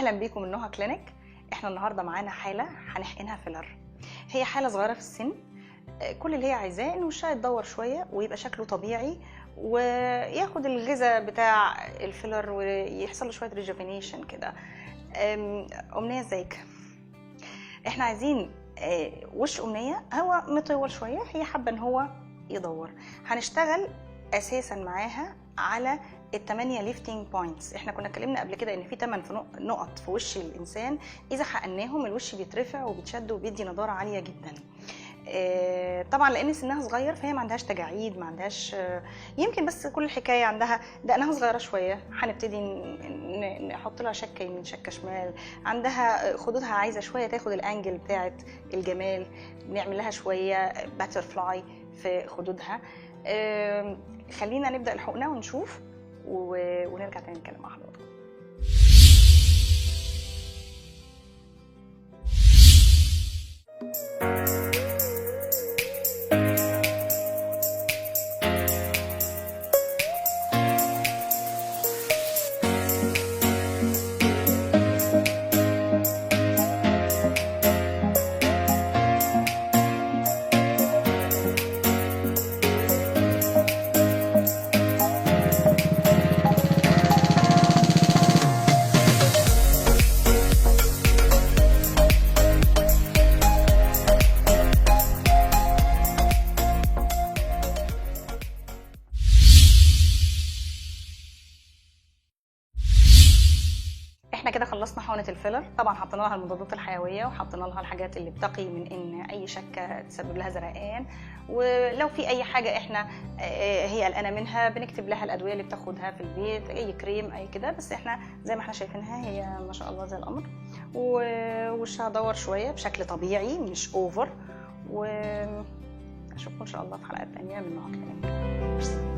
اهلا بيكم من نهى كلينيك. احنا النهارده معانا حاله هنحقنها filler. هي حاله صغيرة في السن، كل اللي هي عايزاه ان وشها يتدور شوية ويبقى شكله طبيعي وياخد الغذاء بتاع ال filler ويحصل له شوية rejuvenation كده. امنية ازيك؟ احنا عايزين وش امنية هو مطول شوية، هي حابة ان هو يدور. هنشتغل اساسا معاها على الثمانية lifting points. احنا كنا اتكلمنا قبل كده ان في 8 نقط في وش الانسان، اذا حقناهم الوش بيترفع وبيتشد وبيدي نضاره عالية جدا. طبعا لان سنها صغير فهي ما عندهاش تجاعيد، ما عندهاش، يمكن بس كل الحكاية عندها دقنها صغيرة شوية، هنبتدي نحط لها شكه يمين شكه شمال. عندها خدودها عايزه شوية تاخد ال angle بتاعه الجمال، نعمل لها شوية butterfly في خدودها. خلينا نبدا الحقنة ونشوف ونرجع تاني نتكلم مع حضراتكم. احنا كده خلصنا حقنه ال filler، طبعا حطينا لها المضادات الحيوية وحطينا لها الحاجات اللي بتقي من ان اي شكه تسبب لها زرقان، ولو في اي حاجة احنا هي قلقانة منها بنكتب لها الادوية اللي بتاخدها في البيت، اي كريم اي كده. بس احنا زي ما احنا شايفينها هي ما شاء الله زي القمر، ووشها دور شوية بشكل طبيعي مش over. واشوفكم ان شاء الله في حلقات تانية من نهى كلينيك.